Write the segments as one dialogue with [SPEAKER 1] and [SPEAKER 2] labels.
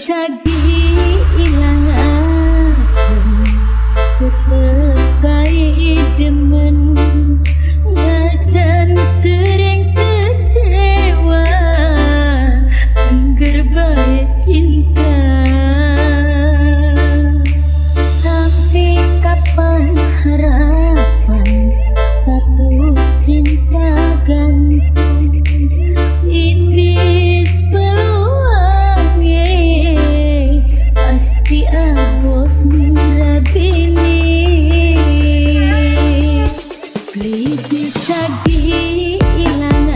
[SPEAKER 1] Bisa diilangaken tetep bae demen najan sering kecewa angger bae cinta. Sampai kapan harapan status cinta gantung indis peluangnya pasti abot ngrabini. Beli bisa diilangaken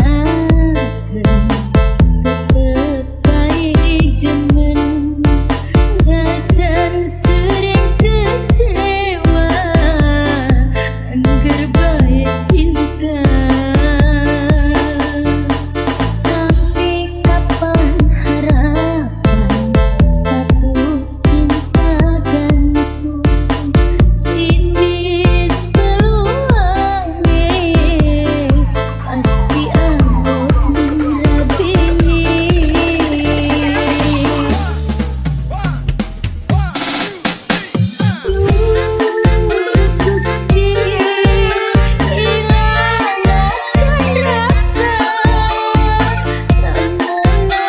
[SPEAKER 1] tetep bae demen najan sering kecewa angger bae cinta. Sampai kapan harapan status cinta gantung indis peluangnya pasti abot ngrabini. Gusti ilangaken rasa temenan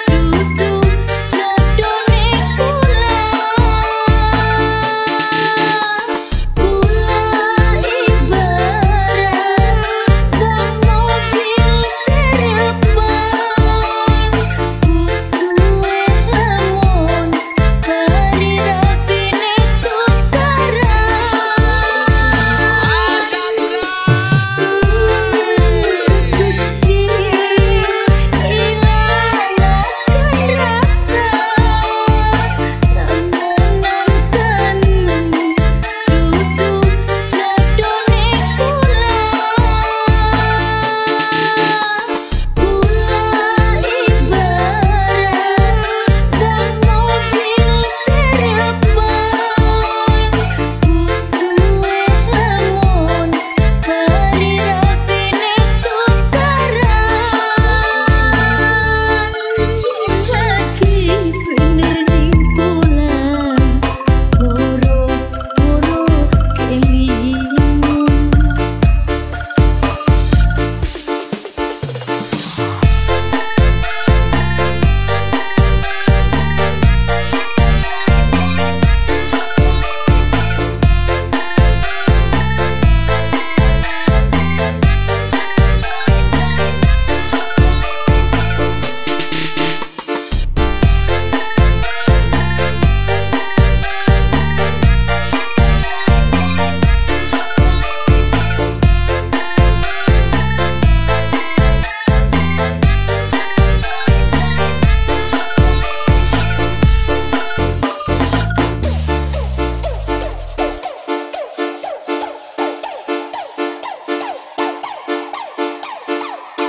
[SPEAKER 1] dudu jodone kula. Kula ibarat kang mobil serepan kudu lamun bari rapine tukaran. Gusti ilangaken rasa temenan dudu jodone kula. Kula ibarat kang mobil serepan kudu lamun bari rapine tukaran. Lagi bener ning kula boro-boro kelingan.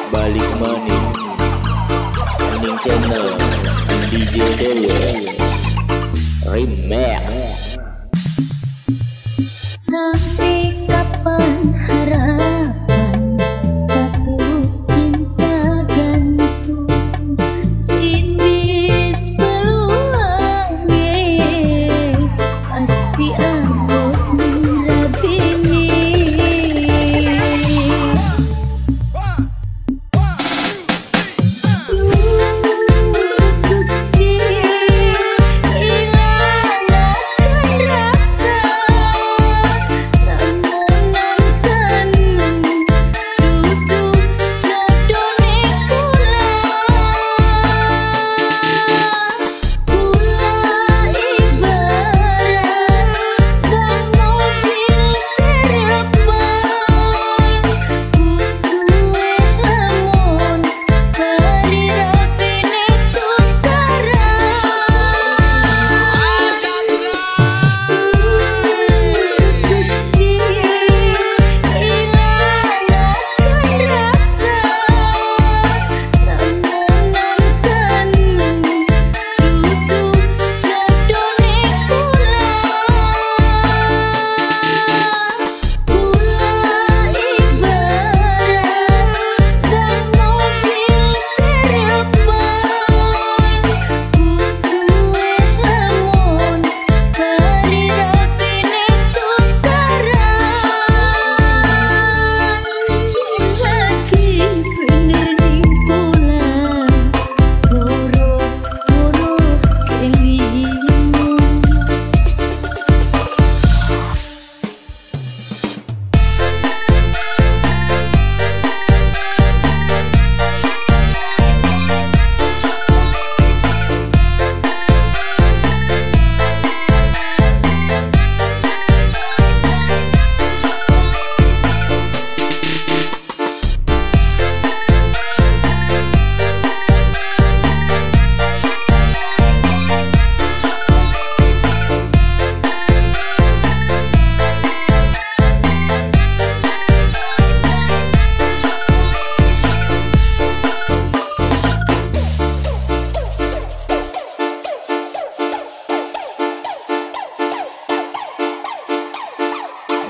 [SPEAKER 2] Balik maning Aning Channel DJ Dewa Remix.
[SPEAKER 1] Sampai kapan harapan status cinta gantung indis peluangnya pasti abot ngrabini. Gusti ilangaken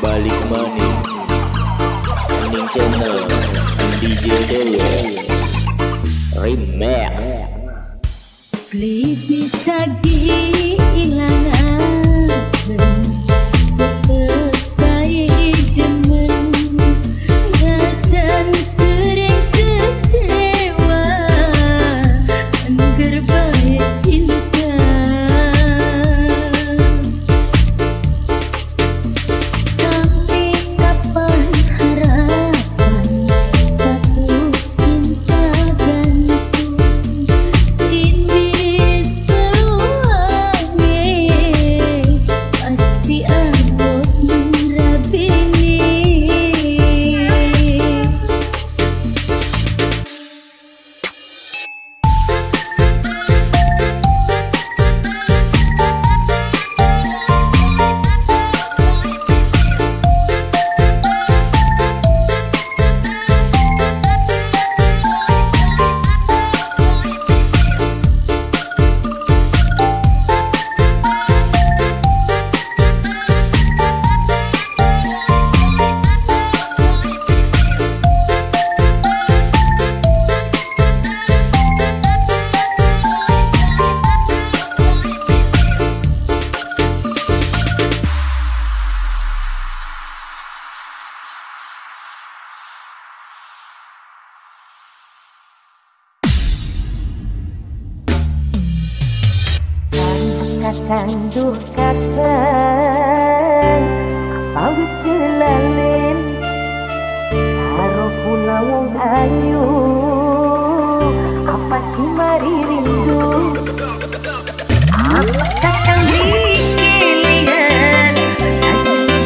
[SPEAKER 2] Balik maning Hening Channel DJ Dewa Remix.
[SPEAKER 1] Beli bisa diilangaken, tetep bae demen, najan sering kecewa, angger bae cinta. Sampai kapan harapan status cinta gantung, indis peluange pasti abot ngrabini.
[SPEAKER 3] Kakang duh kakang, apa wis kelalen karo kula wong ayu, apa kimari rindu, apa kakang dikelian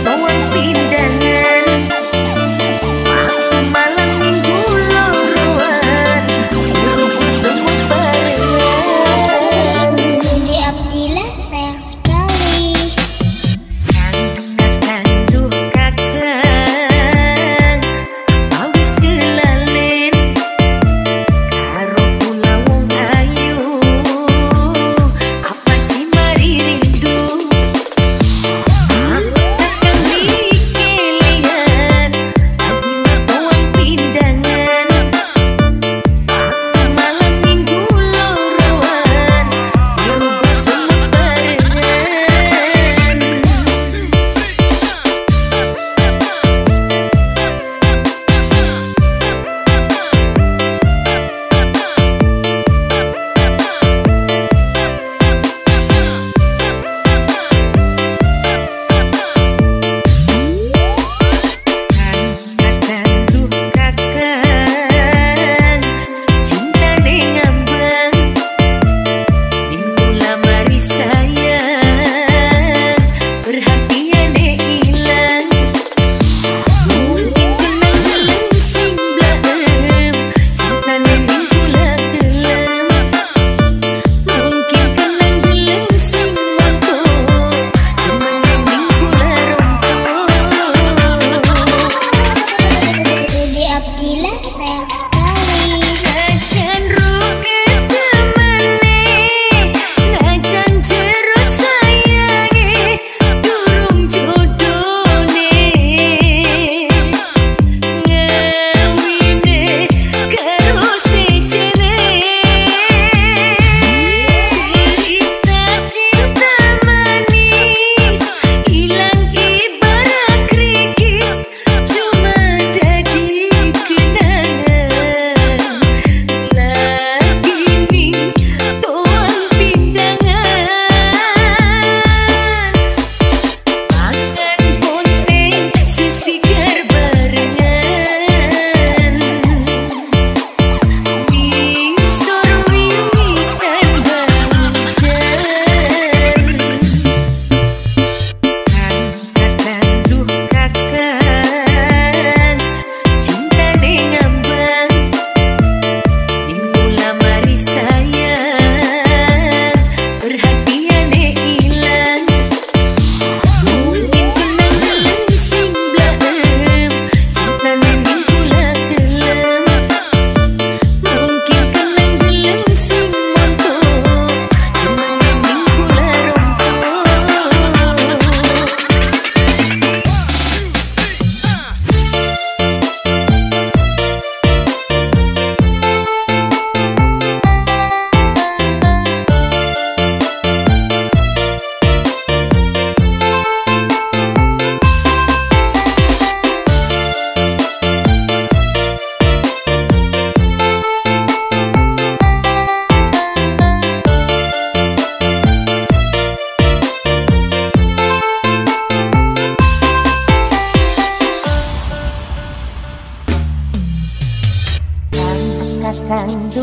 [SPEAKER 3] bawang pindangan, waktu malam minggu loroan rebut semua barengan.
[SPEAKER 4] Budi Abdillah sayang sekali.
[SPEAKER 3] Kakang duh kakang, apa wis kelalen karo kula wong ayu, apa sih mari rindu,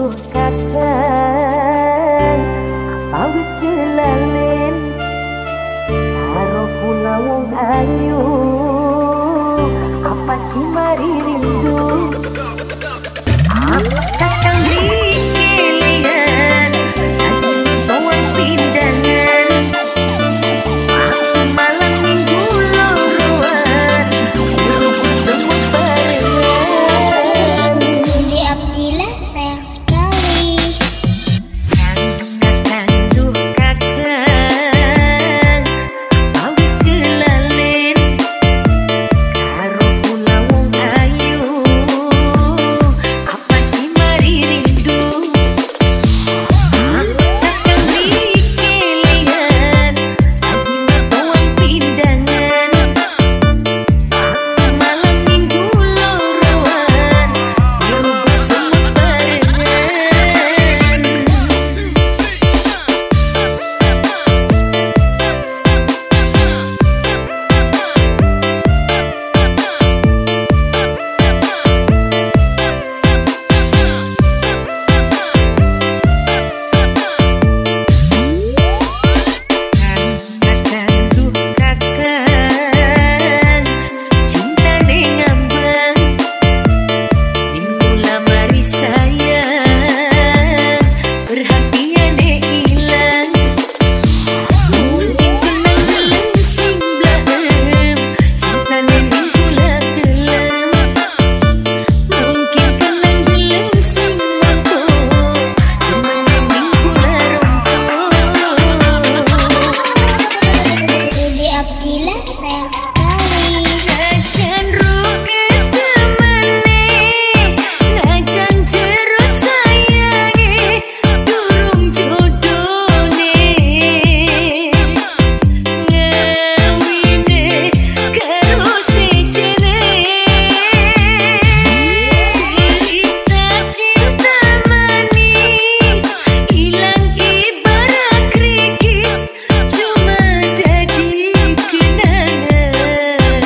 [SPEAKER 3] Duh kakang, apa wis kelalen karo kula wong ayu, apa sih mari rindu? Apa kakang dikelian lagi bawa pindangan, aku malam minggu loroan berebut semua barengan.
[SPEAKER 4] Uli Abdillah sayang sekali.
[SPEAKER 3] Kakang, duh kakang, apa wis kelalen karo kula wong ayu, apa sih mari rindu? Apa kakang dikelian lagi bawa pindangan, aku malam minggu loroan berebut semua barengan. Kakang, duh kakang, cintane ngambang ning kula mari sayang, perhatiane ilang. Mungkin kenang gelem sing blaem, cintane ning kula gelem. Mungkin kenang gelem sing monto, demene ning kula ronto.
[SPEAKER 4] Uli Abdillah sayang sekali.
[SPEAKER 3] Najan ruke temene, najan jero sayange, durung jodone. Ngawine karo sejene. Cerita cinta manis, ilang ibarat krikis, cuma dadi kenangan.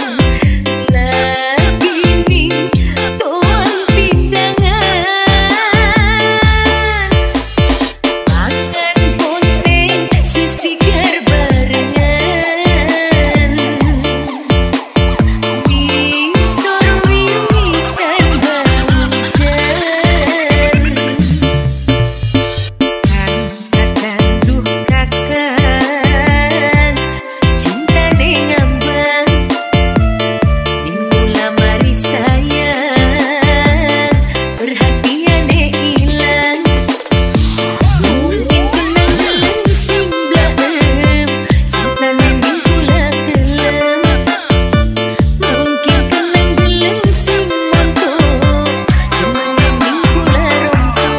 [SPEAKER 3] Lagi ning tuang pindangan, mangan bonteng sisigar barengan. Ngisor wiwitan hujan. Kakang, duh kakang, cintane ngambang ning kula mari sayang, perhatiane ilang. Mungkin kenang gelem sing blaem, cintane ning kula gelem. Mungkin kenang gelem sing monto, demene ning kula ronto.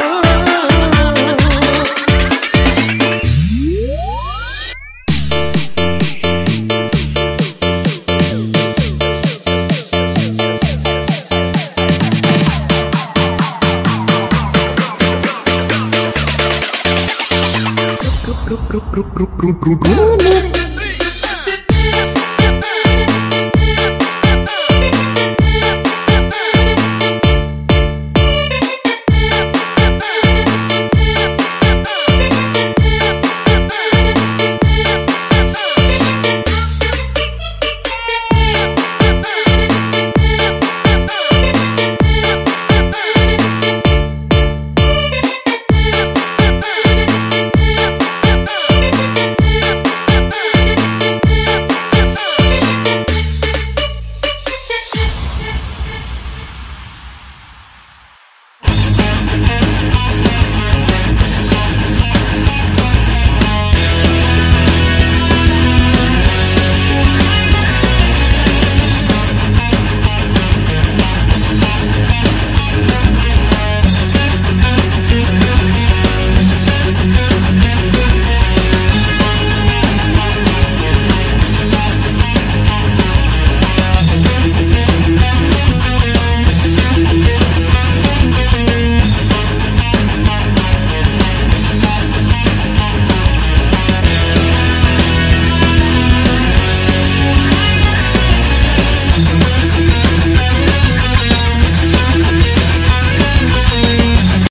[SPEAKER 4] Bibit.